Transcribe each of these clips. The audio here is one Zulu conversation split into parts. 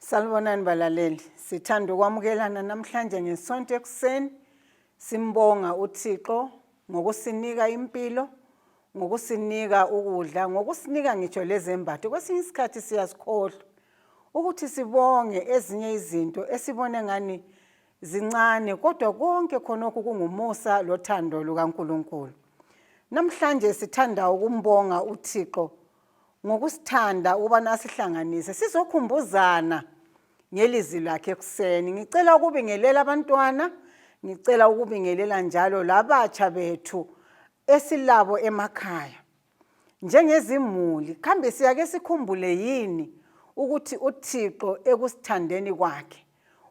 Salibonani balaleli, sithanda ukwamukelana namhlanje ngesonto ekuseni. Simbonga uThixo ngokusinika impilo, ngokusinika ukudla, ngokusinika ngitsho lezembatho. Kwesinye isikhathi siyasikhohlwa ukuthi sibonge ezinye izinto esibone ngani zincane, kodwa konke khonokhu kungumusa lothando lukaNkulunkulu. Namhlanje sithanda ukumbonga uThixo ngokusithanda ukubana asihlanganise sizokhumbuzana ngelizwi lakhe ekuseni. Ngicela ukubingelela abantwana, ngicela ukubingelela njalo labatsha bethu esilabo emakhaya. Njengezimuli, kambe siyake sikhumbule yini ukuthi uThixo ekusithandeni kwakhe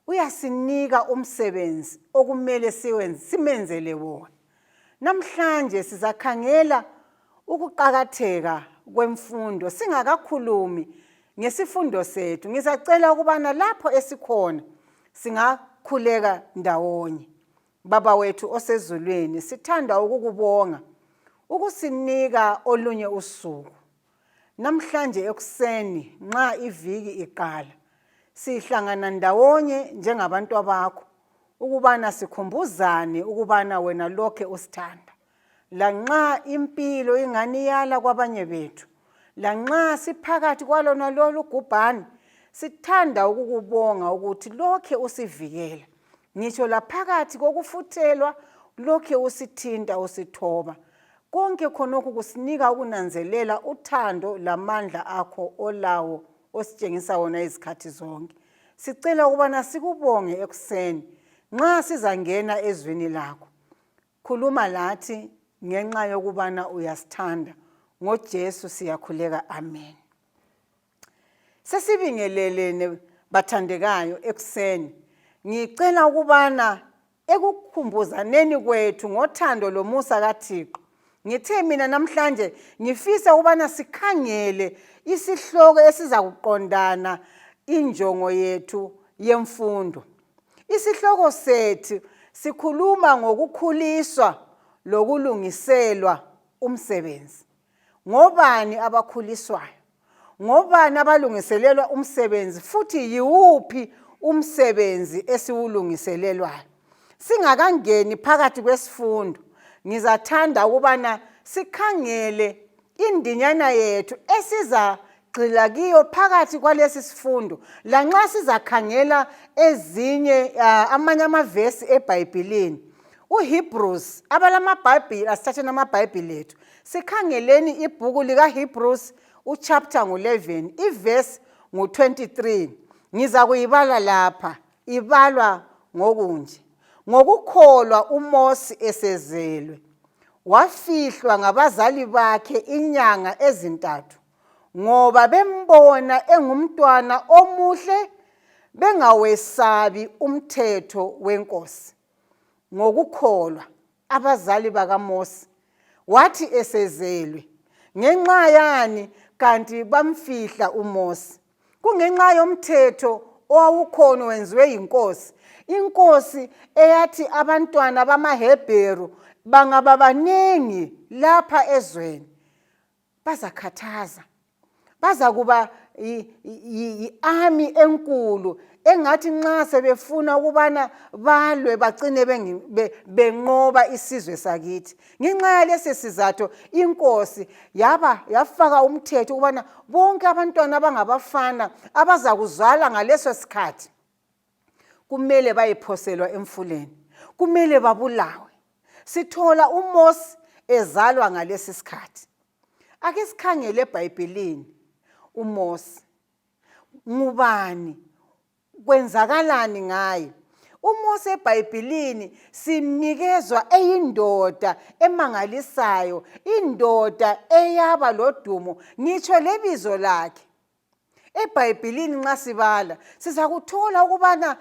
uyasinika umsebenzi okumele siwenze simenzele wona. Namhlanje sizakhangela ukuqakatheka kwemfundo singakakhulumi ngesifundo sethu. Ngizacela ukubana lapho esikhona singakhuleka ndawonye. Baba wethu osezulwini, sithanda ukukubonga ukusinika olunye usuku. Namhlanje ekuseni nxa iviki iqala, sihlangana ndawonye njengabantwabakho ukubana sikhumbuzane ukubana wena lokhe usithanda. Lanxa impilo ingani iyala kwabanye bethu, lanxa siphakathi kwalona lolu gubhane, sithanda ukukubonga ukuthi lokhe usivikela. Ngitsho laphakathi kokufuthelwa lokhe usithinta usithoba. Konke khonokhu kusinika ukunanzelela uthando lamandla akho olawo ositshengisa wona izikhathi zonke. Sicela ukubana sikubonge ekuseni nxa sizangena ezwini lakho. Khuluma lathi ngenxa yokubana uyasithanda. NgoJesu siyakhuleka, amen. Sesibingelelene bathandekayo ekuseni. Ngicela ukubana ekukhumbuzaneni kwethu ngothando lomusa kaThixo, ngithe mina namhlanje ngifisa ukubana sikhangele isihloko esizakuqondana injongo yethu yemfundo. Isihloko sethu sikhuluma ngokukhuliswa lokulungiselwa umsebenzi. Ngobani abakhuliswayo? Ngobani abalungiselelwa umsebenzi futhi yiwuphi umsebenzi esiwulungiselelwayo? Singakangeni phakathi kwesifundo, ngizathanda ukubana sikhangele indinyana yethu esizagxila kiyo phakathi kwalesi sifundo lanxa sizakhangela ezinye uh, amanye amavesi eBhayibhilini. UHebrews, abalamabhayibhili asithatheni amabhayibhili ethu Sikhangeleni ibhuku likaHebrews uchapter ngu-11 ivesi ngu-23. Ngizakuyibala lapha, ibalwa ngokunje. Ngokukholwa uMosi esezelwe, wafihlwa ngabazali bakhe inyanga ezintathu, ngoba bembona engumntwana omuhle, bengawesabi umthetho wenkosi. Ngokukholwa abazali bakaMosi wathi esezelwe ngenxa yani kanti bamfihla uMosi kungenxa yomthetho owawukhona wenziwe yinkosi inkosi eyathi abantwana bamaHebheru bangaba baningi lapha ezweni bazakhathaza bazakuba yi-army enkulu engathi nxa sebefuna ukubana balwe bacine benqoba isizwe sakithi ngenxa yalesi sizatho inkosi yaba yafaka umthetho ukubana bonke abantwana abangabafana abazakuzala ngaleso sikhathi kumele bayephoselwa emfuleni kumele babulawe sithola uMosi ezalwa ngalesi sikhathi Ake sikhangele eBhayibhilini uMose. Ngubani? Kwenzakalani ngaye? UMose eBhayibhilini simnikezwa eyindoda emangalisayo, indoda eyaba lodumo ngitsho lebizo lakhe. EBhayibhilini nxa sibala sizakuthola ukubana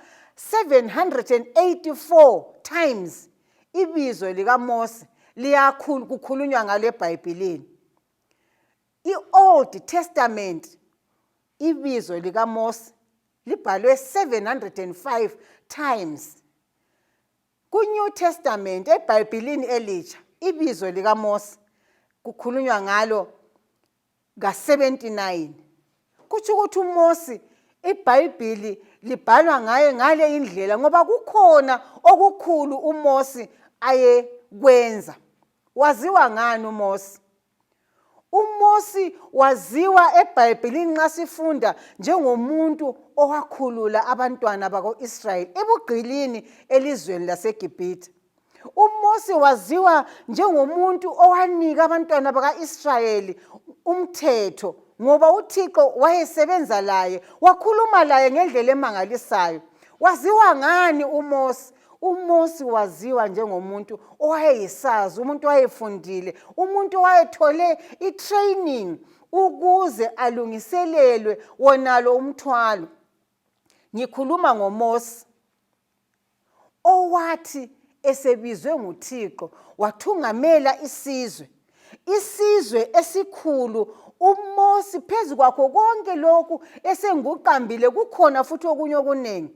784 times ibizo likaMose liyakhulu kukhulunywa ngalo eBhayibhilini. I-Old Testament ibizo likaMose libhalwe 705 times. Ku-New Testament eBhayibhilini elitsha ibizo likaMose kukhulunywa ngalo ka-79 kutsho ukuthi uMosi IBhayibhili libhalwa ngaye ngale indlela ngoba kukhona okukhulu uMosi ayekwenza. Waziwa ngani uMosi? UMosi waziwa eBhayibhelini nxa sifunda njengomuntu owakhulula abantwana bako-Israyeli ebugqilini elizweni laseGibhithe. UMosi waziwa njengomuntu owanika abantwana baka-Israyeli umthetho ngoba uThixo wayesebenza laye, wakhuluma laye ngendlela emangalisayo. Waziwa ngani uMosi? UMosi waziwa njengomuntu owayeyisazi, umuntu owayefundile, umuntu owayethole i-training ukuze alungiselelwe wonalo umthwalo. Ngikhuluma ngoMosi owathi esebizwe nguThixo wathungamela isizwe, isizwe esikhulu uMosi phezu kwakho konke lokhu esenguqambile kukhona futhi okunye okuningi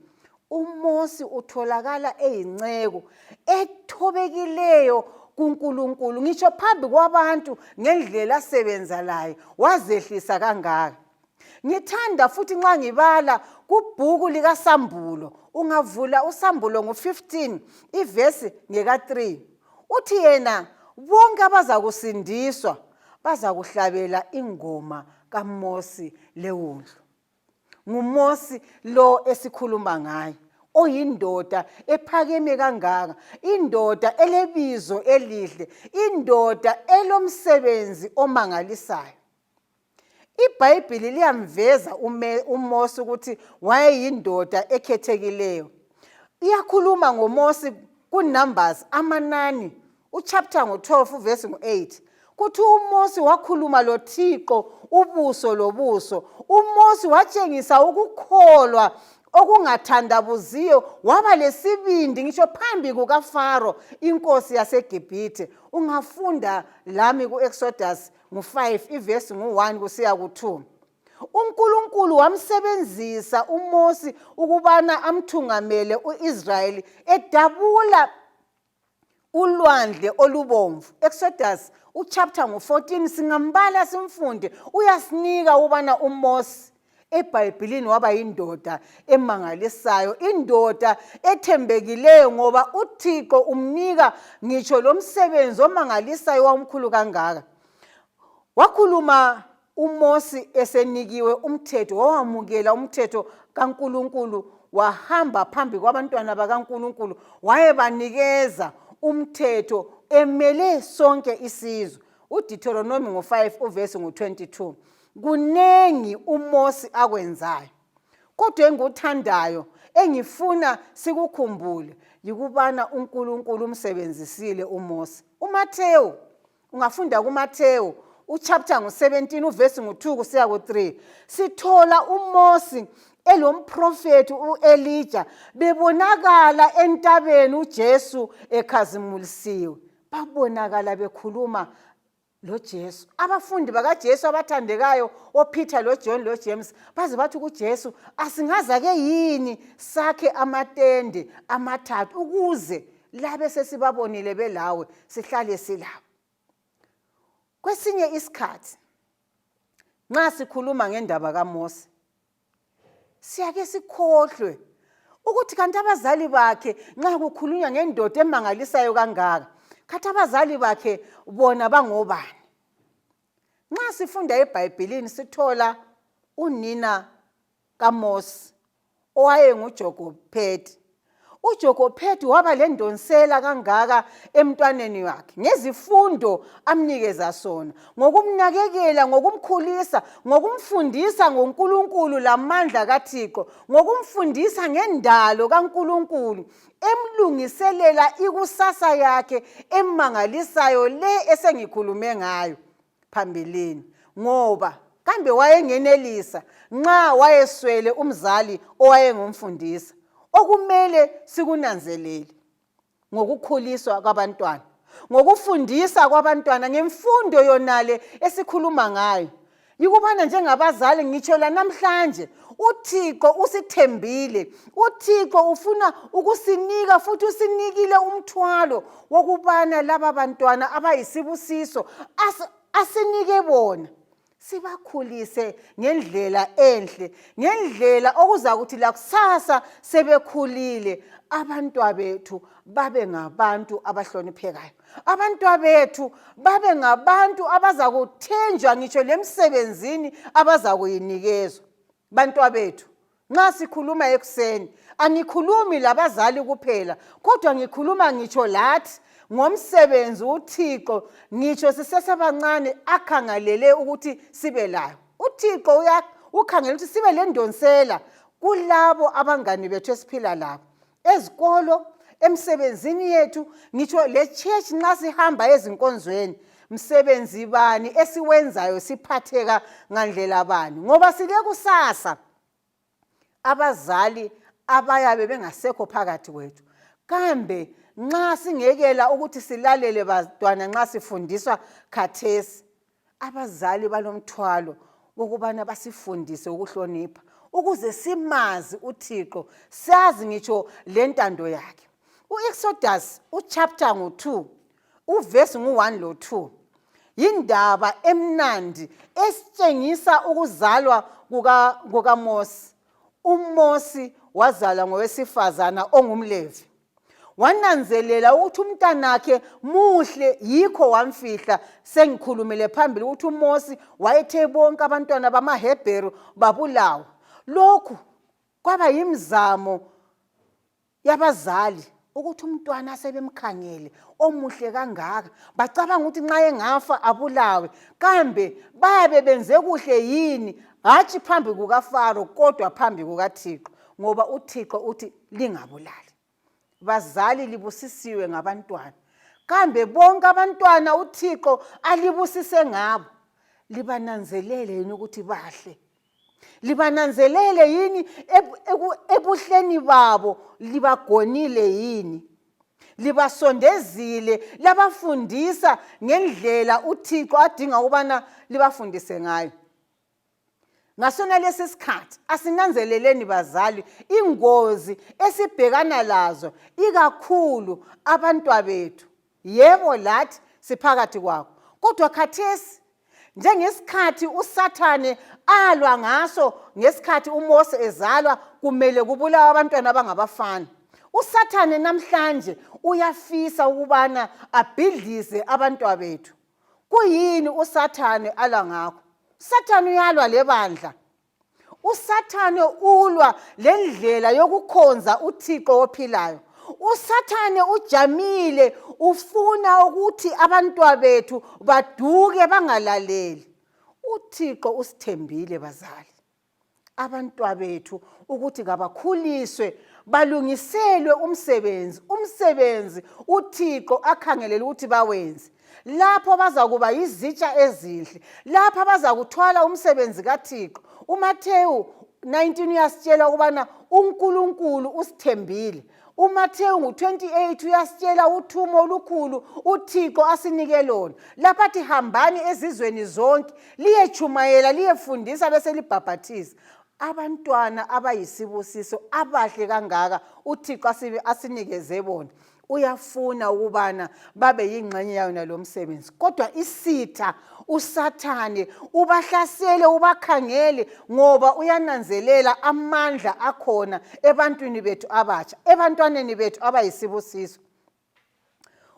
uMosi utholakala eyinceku ethobekileyo kuNkulunkulu ngitsho phambi kwabantu ngendlela asebenza laye wazehlisa kangaka Ngithanda futhi nxa ngibala kubhuku likaSambulo, ungavula uSambulo ngo-15 ivesi ngeka-3 uthi yena bonke abazakusindiswa bazakuhlabela ingoma kaMosi lewundlu. NguMosi lo esikhuluma ngaye oyindoda ephakeme kangaka, indoda elebizo elihle, indoda elomsebenzi omangalisayo. IBhayibhili liyamveza uMose ukuthi wayeyindoda ekhethekileyo. Iyakhuluma ngoMose kuNumbers amanani uchapter ngo-12 uvesi ngo-8 kuthi uMose wakhuluma loThixo ubuso lobuso. UMose watshengisa ukukholwa okungathandabuziyo waba lesibindi ngisho phambi kukaFaro inkosi yaseGibhithe. Ungafunda lami ku-Exodus ngu-5 ivesi ngu-1 kusiya ku-2 uNkulunkulu wamsebenzisa uMosi ukubana amthungamele uIsrayeli edabula ulwandle olubomvu Exodus uchapter ngo-14 singambala simfunde uyasinika ukubana uMosi eBhayibhilini waba yindoda emangalisayo, indoda ethembekileyo ngoba uThixo umnika ngitsho lo msebenzi omangalisayo wawumkhulu kangaka. Wakhuluma uMosi esenikiwe umthetho, wawamukela umthetho kaNkulunkulu, wahamba phambi kwabantwana bakaNkulunkulu, wayebanikeza umthetho emele sonke isizwe. UDeuteronomi ngo-5 uvesi ngo-22. Kunengi uMosi akwenzayo, kodwa engikuthandayo engifuna sikukhumbule yikubana uNkulunkulu umsebenzisile uMosi. UMathewu, ungafunda kuMathewu uchapter ngu-17 uvesi ngu-2 kusiya ku-3 sithola uMosi elomprofethi u-Elija bebonakala entabeni uJesu ekhazimulisiwe babonakala bekhuluma loJesu. Abafundi bakaJesu abathandekayo oPeter loJohn loJames baze bathi kuJesu, asingazake yini sakhe amatende amathathu ukuze labe sesibabonile belawe sihlale silabo. Kwesinye isikhathi nxa sikhuluma ngendaba kaMose siyake sikhohlwe ukuthi kanti abazali bakhe nxa kukhulunywa ngendoda emangalisayo kangaka khathi abazali bakhe bona bangobani nxa sifunda ebhayibhilini sithola unina kaMosi owayenguJokophedi uJokophedi waba lendonsela kangaka emntwaneni wakhe ngezifundo amnikeza sona ngokumnakekela ngokumkhulisa ngokumfundisa ngoNkulunkulu lamandla kaThixo ngokumfundisa ngendalo kaNkulunkulu emlungiselela ikusasa yakhe emangalisayo le esengikhulume ngayo phambilini ngoba kambe wayengenelisa nxa wayeswele umzali owayengumfundisa okumele sikunanzelele ngokukhuliswa kwabantwana ngokufundisa kwabantwana ngemfundo yonale esikhuluma ngayo yikubana njengabazali ngitsho lanamhlanje uThixo usithembile uThixo ufuna ukusinika futhi usinikile umthwalo wokubana laba bantwana abayisibusiso asinike bona. Sibakhulise ngendlela enhle, ngendlela okuzakuthi lakusasa sebekhulile abantwabethu babe ngabantu abahloniphekayo, abantwabethu babe ngabantu abazakuthenjwa ngitsho lemsebenzini abazakuyinikezwa. Bantwabethu, nxa sikhuluma ekuseni angikhulumi labazali kuphela, kodwa ngikhuluma ngitsho lathi ngomsebenzi uThixo ngitsho sisesebancane akhangalele ukuthi sibe layo. UThixo ukhangele ukuthi sibe lendonsela kulabo abangani bethu esiphila labo ezikolo, emsebenzini yethu, ngitsho le-church nxa sihamba ezinkonzweni. Msebenzi bani esiwenzayo, siphatheka ngandlela bani? Ngoba silekusasa, abazali abayabe bengasekho phakathi kwethu. Kambe nxa singekela ukuthi silalele bantwana nxa sifundiswa khathesi, abazali balomthwalo wokubana basifundise ukuhlonipha ukuze simazi uThixo, sazi ngitsho lentando yakhe. U-Exodus uchapter ngu-2, uvesi ngu-1 lo-2, yindaba emnandi esitshengisa ukuzalwa kukaMosi. UMosi wazalwa ngowesifazana ongumLevi. Wananzelela ukuthi umntanakhe muhle, yikho wamfihla. Sengikhulumile phambili ukuthi uMosi wayethe bonke abantwana bamaHebheru babulawa. Lokhu kwaba yimizamo yabazali ukuthi umntwana asebemkhangele omuhle kangaka, bacabanga ukuthi nxa engafa abulawe, kambe bayabe benze kuhle yini? Hatshi phambi kukaFaro, kodwa phambi kukaThixo, ngoba uThixo uthi lingabulali. Bazali, libusisiwe ngabantwana. Kambe bonke abantwana uThixo alibusise ngabo libananzelele yini ukuthi bahle? Libananzelele yini ebuhleni babo? Libagonile yini? Libasondezile, labafundisa ngendlela uThixo adinga ukubana libafundise ngayo? Ngasona lesi sikhathi asinanzeleleni bazali ingozi esibhekana lazo, ikakhulu abantwabethu. Yebo, lathi siphakathi kwakho, kodwa khathesi njengesikhathi uSathane alwa ngaso ngesikhathi uMose ezalwa, kumele kubulawa abantwana abangabafana. USathane namhlanje uyafisa ukubana abhidlize abantwabethu. Kuyini uSathane alwa ngakho? USathane uyalwa lebandla. USathane ulwa lendlela yokukhonza uThixo ophilayo. USathane ujamile, ufuna ukuthi abantwabethu baduke bangalaleli. UThixo usithembile bazali, abantwabethu ukuthi kabakhuliswe balungiselwe umsebenzi, umsebenzi uThixo akhangelele ukuthi bawenze. Lapho bazakuba yizitsha ezinhle, lapho bazakuthwala umsebenzi kaThixo. UMathewu 19 uyasitshela ukubana uNkulunkulu usithembile. UMathewu ngu-28 uyasitshela uthumo olukhulu uThixo asinike lona, lapho athi hambani ezizweni zonke liyetshumayela, liyefundisa, beselibhabhathiza. Abantwana abayisibusiso abahle kangaka uThixo asinikeze bona, uyafuna ukubana babe yingxenye yayo nalo msebenzi. Kodwa isitha uSathane ubahlasele, ubakhangele, ngoba uyananzelela amandla akhona ebantwini bethu abatsha, ebantwaneni bethu abayisibusiso.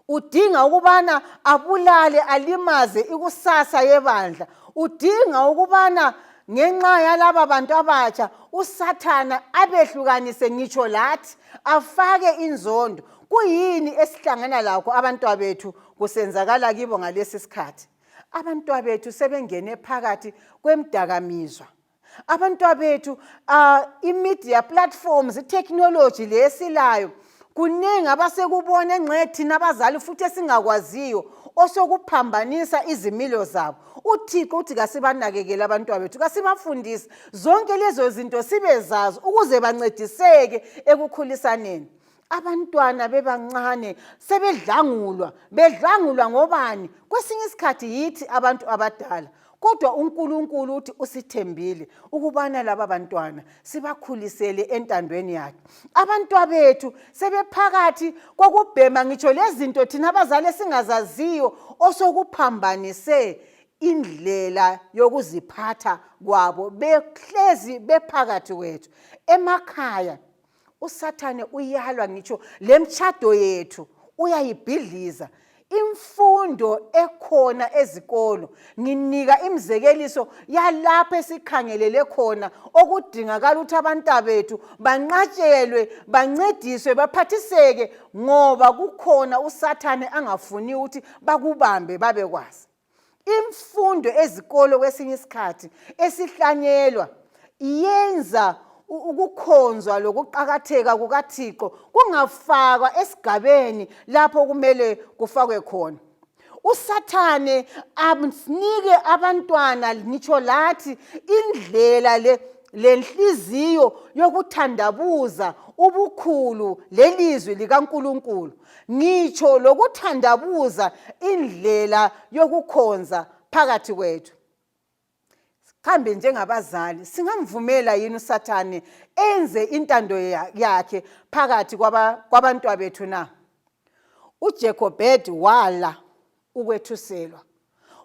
Udinga ukubana abulale, alimaze ikusasa yebandla. Udinga ukubana ngenxa yalaba bantu abatsha uSathana abehlukanise ngitsho lathi, afake inzondo. Kuyini esihlangana lakho abantwabethu kusenzakala kibo ngalesi sikhathi? Abantwabethu sebengene phakathi kwemdakamizwa. Abantwabethu, i-media platforms, i-technology le esilayo, kuningi abasekubona engxe thina abazali futhi esingakwaziyo, osokuphambanisa izimilo zabo. UThixo uthi kasibanakekele abantwabethu, kasibafundise zonke lezo zinto sibe zazo ukuze bancediseke ekukhulisaneni. Abantwana bebancane sebedlangulwa, bedlangulwa ngobani? Kwesinye isikhathi yithi abantu abadala. Kodwa uNkulunkulu uthi usithembile ukubana laba bantwana sibakhulisele entandweni yakhe. Abantwabethu sebephakathi kokubhema ngitsho lezinto thina abazali esingazaziyo, osokuphambanise Indlela yokuziphatha kwabo behlezi bephakathi kwethu emakhaya, uSathane uyalwa ngitsho lemtshado yethu uyayibhidliza. Imfundo ekhona ezikolo, nginika imizekeliso yalapho esikhangelele khona okudingakala ukuthi abantabethu banqatshelwe, bancediswe, baphathiseke, ngoba kukhona uSathane angafuni ukuthi bakubambe babekwazi. Imfundo ezikolo kwesinye isikhathi esihlanyelwa iyenza ukukhonzwa lokuqakatheka kukaThixo kungafakwa esigabeni lapho kumele kufakwe khona. USathane asinike abantwana ngitsho lathi indlela le lenhliziyo yokuthandabuza ubukhulu lelizwi likaNkulunkulu, ngitsho lokuthandabuza indlela yokukhonza phakathi kwethu. Kambe njengabazali singamvumela yini uSathane enze intando yakhe phakathi kwabantwabethu na? UJekobhedi wala ukwethuselwa.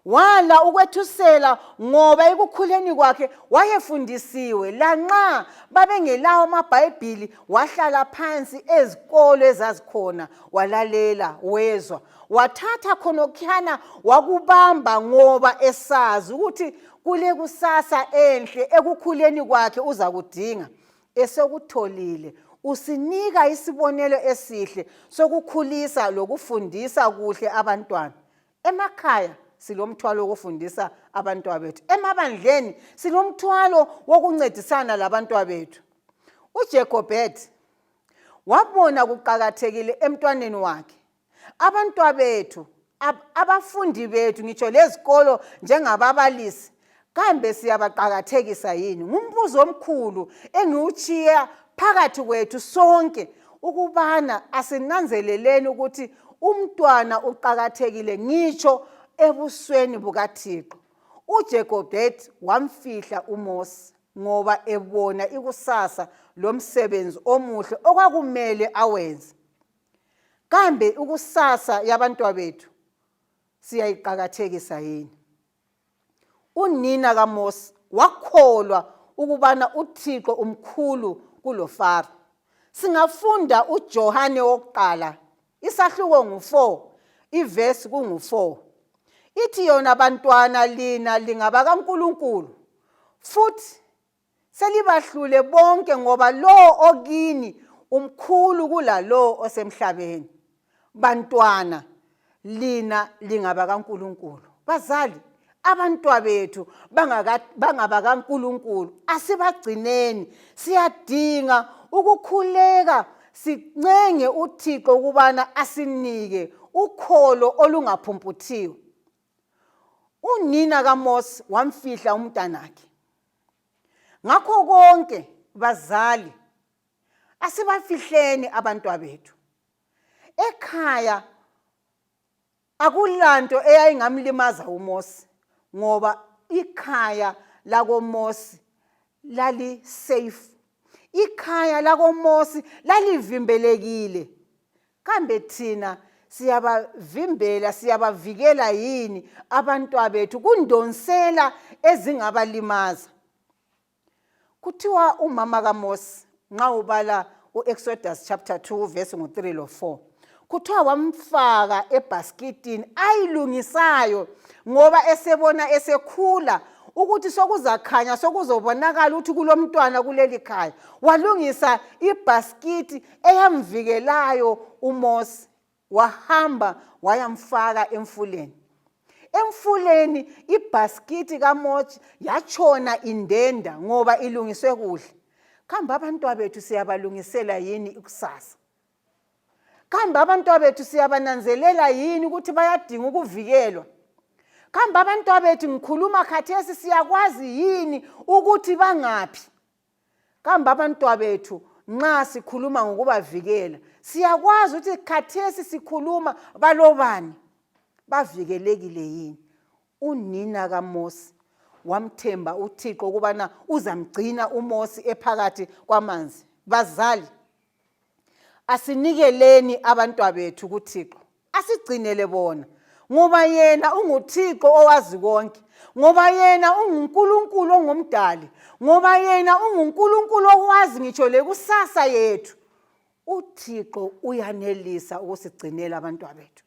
Wala ukwethusela ngoba ekukhuleni kwakhe wayefundisiwe, lanxa babengelawo amaBhayibhili, wahlala phansi ezikolo ezazikhona, walalela, wezwa, wathatha khonokhuyana wakubamba, ngoba esazi ukuthi kule kusasa enhle ekukhuleni kwakhe uzakudinga. Esekutholile usinika isibonelo esihle sokukhulisa lokufundisa kuhle abantwana. Emakhaya silomthwalo wokufundisa abantwabethu, emabandleni silomthwalo wokuncedisana labantwabethu. UJacobet wabona kuqakathekile emntwaneni wakhe. Abantwabethu, abafundi bethu, ngitsho lezikolo njengababalisi, kambe siyabaqakathekisa yini? Ngumbuzo omkhulu engiwutshiya phakathi kwethu sonke, ukubana asinanzeleleni ukuthi umntwana uqakathekile ngitsho ebusweni bukaThixo. UJekobet wamfihla uMosi ngoba ebona ikusasa lomsebenzi omuhle okwakumele awenze. Kambe ikusasa yabantwabethu siyayiqakathekisa yini? Unina kaMosi wakholwa ukubana uThixo umkhulu kuloFaro. Singafunda uJohane wokuqala isahluko ngu-4, ivesi kungu-4. Ithi yona, bantwana lina lingabakaNkulunkulu futhi selibahlule bonke, ngoba lowo okini umkhulu kulalowo osemhlabeni. Bantwana lina lingabakaNkulunkulu. Bazali, abantwabethu bangabakaNkulunkulu, asibagcineni. Siyadinga ukukhuleka sincenge uThixo ukubana asinike ukholo olungaphumputhiwe. Unina kaMosi wamfihla umntanakhe. Ngakho konke bazali, asibafihleni abantwabethu. Ekhaya akulanto eyayingamlimaza uMosi, ngoba ikhaya lakoMosi lali safe. Ikhaya lakoMosi lalivimbelekile. Kambe thina siyabavimbela, siyabavikela yini abantwabethu kundonsela ezingabalimaza? Kuthiwa umama kaMosi, nxa ubala uExodus chapter 2 verse ngu-3 lo-4, kuthiwa wamfaka ebhaskitini ayilungisayo, ngoba esebona esekhula ukuthi sokuzakhanya, sokuzobonakala ukuthi kulomntwana kuleli khaya. Walungisa ibhaskiti eyamvikelayo uMosi, wahamba wayamfaka emfuleni. Emfuleni ibhaskiti kaMosi yatshona indenda ngoba ilungiswe kuhle. Kambe abantwabethu siyabalungisela yini ikusasa? Kambe abantwabethu siyabananzelela yini ukuthi bayadinga ukuvikelwa? Kambe abantwabethu, ngikhuluma khathesi, siyakwazi yini ukuthi bangaphi? Kambe abantwabethu nxa sikhuluma ngokubavikela, siyakwazi ukuthi khathesi sikhuluma balobani? Bavikelekile yini? Unina kaMosi wamthemba uThixo ukubana uzamgcina uMosi ephakathi kwamanzi. Bazali, asinikeleni abantwabethu kuThixo, asigcinele bona, ngoba yena unguThixo owazi konke. Ngoba yena unguNkulunkulu ongumdali, ngoba yena unguNkulunkulu okwazi ngitsho lekusasa yethu. UThixo uyanelisa ukusigcinela abantwabethu.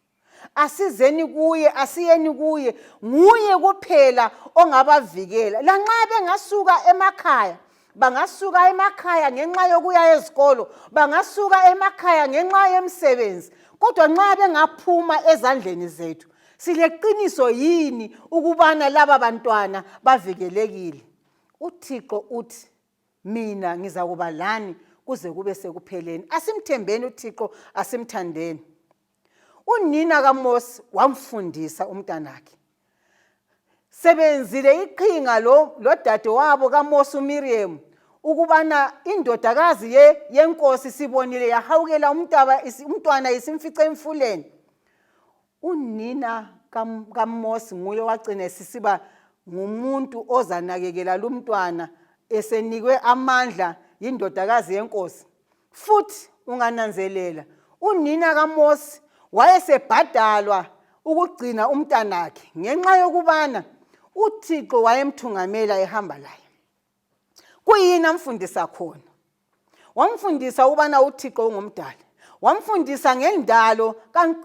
Asizeni kuye, asiyeni kuye, nguye kuphela ongabavikela. Lanxa bengasuka emakhaya, bangasuka emakhaya ngenxa yokuya ezikolo, bangasuka emakhaya ngenxa yemisebenzi, kodwa nxa bengaphuma ezandleni zethu, sileqiniso yini ukubana laba bantwana bavikelekile? UThixo uthi, mina ngizakuba lani kuze kube sekupheleni. Asimthembeni uThixo, asimthandeni. Unina kaMosi wamfundisa umntanakhe. Sebenzile iqhinga lo lodadewabo kaMosi uMiriam ukubana indodakazi ye yenkosi sibonile yahawukela umntaba umntwana isimfice emfuleni. Unina kaMosi nguye owacina esisiba ngumuntu ozanakekela lumntwana esenikwe amandla yindodakazi yenkosi. Futhi ungananzelela, unina kaMosi wayesebhadalwa ukugcina umntanakhe ngenxa yokubana uThixo wayemthungamela ehamba laye. Kuyini amfundisa khona? Wamfundisa ukubana uThixo ungumdali. Wamfundisa ngendalo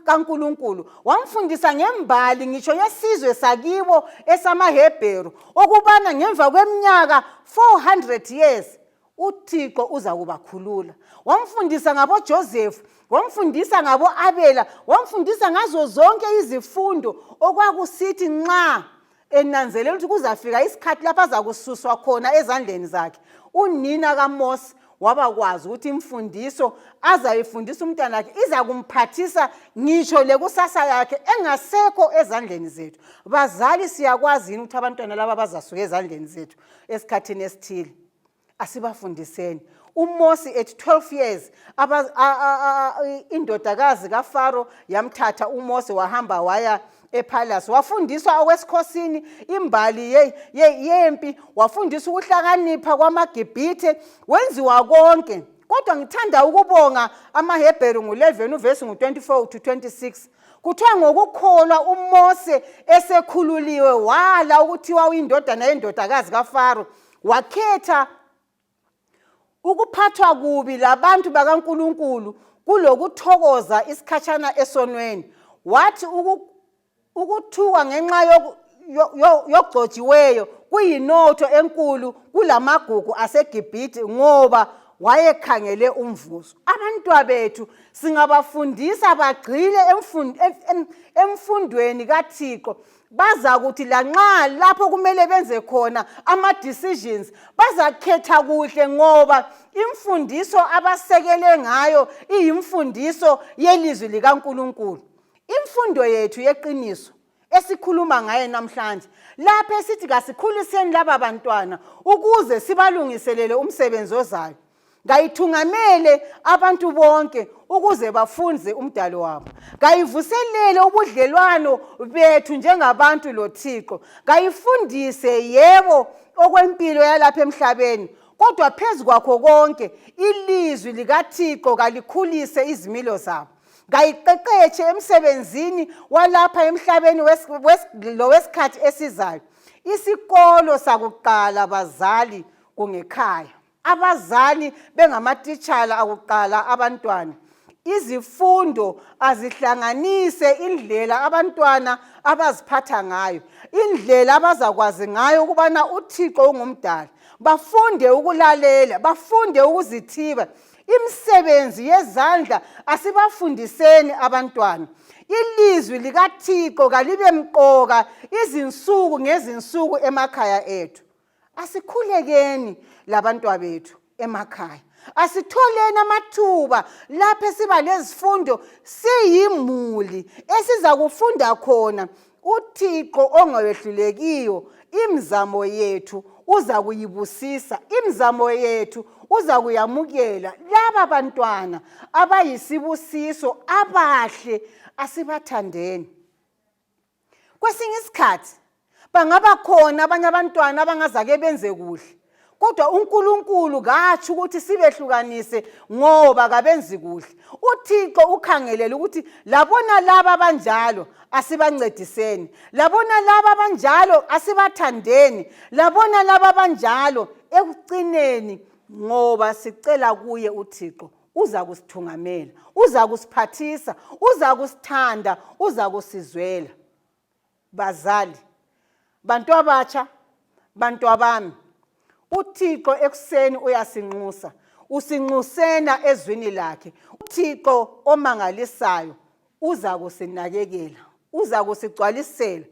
kaNkulunkulu, wamfundisa ngembali ngitsho yesizwe sakibo esamaHebheru, ukubana ngemva kweminyaka 400 years uThixo uzakubakhulula. Wamfundisa ngaboJoseph, wamfundisa ngabo-Abela, wamfundisa ngazo zonke izifundo okwakusithi nxa enanzelela ukuthi kuzafika isikhathi lapho azakususwa khona ezandleni zakhe. Unina kaMose wabakwazi ukuthi imfundiso azayifundisa umntanakhe izakumphathisa ngitsho lekusasa yakhe engasekho ezandleni zethu. Bazali, siyakwazi yini ukuthi abantwana laba bazasuka ezandleni zethu esikhathini esithile? Asibafundiseni. UMosi at 12 years indodakazi kaFaro yamthatha uMose wahamba waya epalace, wafundiswa okwesikhosini imbali yempi, wafundiswa ukuhlakanipha kwamaGibhithe, wenziwa konke. Kodwa ngithanda ukubonga amaHebheru ngu-11 uvesi ngu-24 to 26. Kuthiwa ngokukholwa uMose esekhululiwe wala ukuthiwa uyindodana yendodakazi kaFaro, wakhetha ukuphathwa kubi labantu bakaNkulunkulu kulokuthokoza isikhatshana esonweni. Wathi ukuthukwa ngenxa yogcotshiweyo kuyinotho enkulu kulamagugu aseGibhithe, ngoba wayekhangele umvuzo. Abantwabethu singabafundisa bagxile emfundweni kaThixo, bazakuthi lanxa lapho kumele benze khona ama-decisions bazakhetha kuhle, ngoba imfundiso abasekele ngayo iyimfundiso yelizwi likaNkulunkulu. Imfundo yethu yeqiniso esikhuluma ngaye namhlanje lapho esithi kasikhuliseni laba bantwana ukuze sibalungiselele umsebenzi ozayo, kayithungamele abantu bonke ukuze bafunze umdali wabo, kayivuselele ubudlelwano bethu njengabantu loThixo, kayifundise yebo okwempilo yalapha emhlabeni, kodwa phezu kwakho konke ilizwi likaThixo kalikhulise izimilo zabo, kayiqeqetshe emsebenzini walapha emhlabeni lowesikhathi esizayo. Isikolo sakuqala bazali kungekhaya, abazali bengamatitshala akuqala abantwana. Izifundo azihlanganise indlela abantwana abaziphatha ngayo, indlela abazakwazi ngayo ukubana uThixo ungumdali, bafunde ukulalela, bafunde ukuzithiba. Imisebenzi yezandla asibafundiseni abantwana. Ilizwi likaThixo kalibe mqoka izinsuku ngezinsuku emakhaya ethu. Asikhulekeni labantwabethu emakhaya, asitholeni amathuba lapho esiba lezifundo siyimuli esiza kufunda khona uThixo ongewehlulekiyo. Imizamo yethu uza kuyibusisa, imizamo yethu uza kuyamukela. Laba bantwana abayisibusiso abahle asibathandeni. Kwesinye isikhathi bangaba khona abanye abantwana abangazake benze kuhle, Kodwa uNkulunkulu katsho ukuthi sibehlukanise ngoba kabenzi kuhle. UThixo ukhangelele ukuthi labona laba abanjalo asibancediseni, labona laba abanjalo asibathandeni, labona laba abanjalo ekucineni, ngoba sicela kuye uThixo uza kusithungamela, uza kusiphathisa, uza kusithanda, uza kusizwela. Bazali, bantu abatsha, bantwabami, uThixo ekuseni uyasinxusa, usinxusena ezwini lakhe. UThixo omangalisayo uza kusinakekela, uza kusigcwalisela.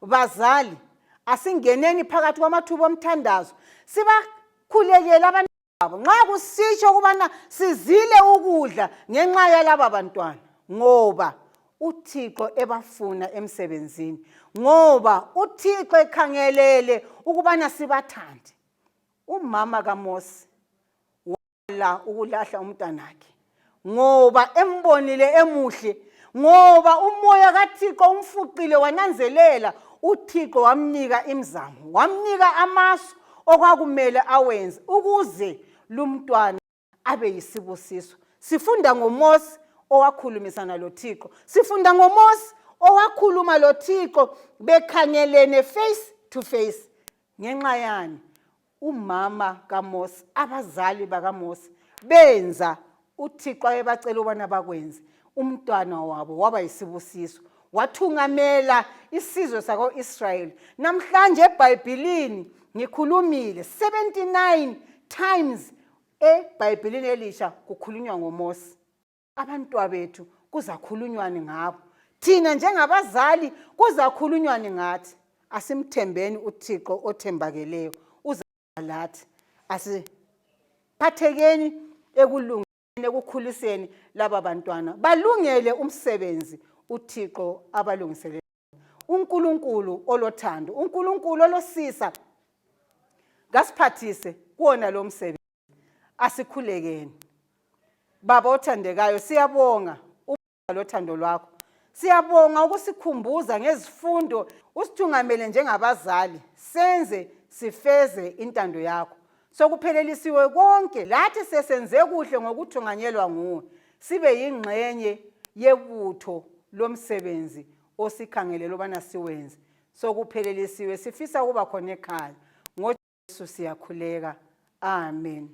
Bazali, asingeneni phakathi kwamathuba omthandazo, sibakhulekele abantu abo. Nxa kusitsho ukubana sizile ukudla ngenxa yalaba bantwana, ngoba uThixo ebafuna emsebenzini, ngoba uThixo ekhangelele ukubana sibathande. Umama kaMosi wala ukulahla umntanakhe ngoba embonile emuhle, ngoba umoya kaThixo umfuqile wananzelela. UThixo wamnika imizamo, wamnika amasu okwakumele awenze ukuze lumntwana abe yisibusiso. Sifunda ngoMosi owakhulumisana loThixo, sifunda ngoMosi owakhuluma loThixo bekhangelene face to face. Ngenxa yani? Umama kaMosi, abazali bakaMosi benza uThixo ayebacela ukubana bakwenze. Umntwana wabo waba yisibusiso, wathungamela isizwe sako-Israyeli. Namhlanje eBhayibhilini ngikhulumile 79 times eBhayibhilini elisha kukhulunywa ngoMosi. Abantwabethu kuzakhulunywani ngabo? Thina njengabazali kuzakhulunywani ngathi? Asimthembeni uThixo othembakeleyo, uza lathi. Asiphathekeni ekulungeni, ekukhuliseni laba bantwana balungele umsebenzi uThixo abalungiselele. UNkulunkulu olothando, uNkulunkulu olosisa, kasiphathise kuwona lo msebenzi. Asikhulekeni. Baba othandekayo, siyabonga lothando lwakho. Siyabonga ukusikhumbuza ngezifundo, usithungamele njengabazali, senze sifeze intando yakho. Sokuphelelisiwe konke, lathi sesenze kuhle ngokuthunganyelwa nguwe, sibe yingxenye yebutho lomsebenzi osikhangelele ubana siwenze. Sokuphelelisiwe, sifisa ukuba khona ekhaya. NgoJesu siyakhuleka. Amen.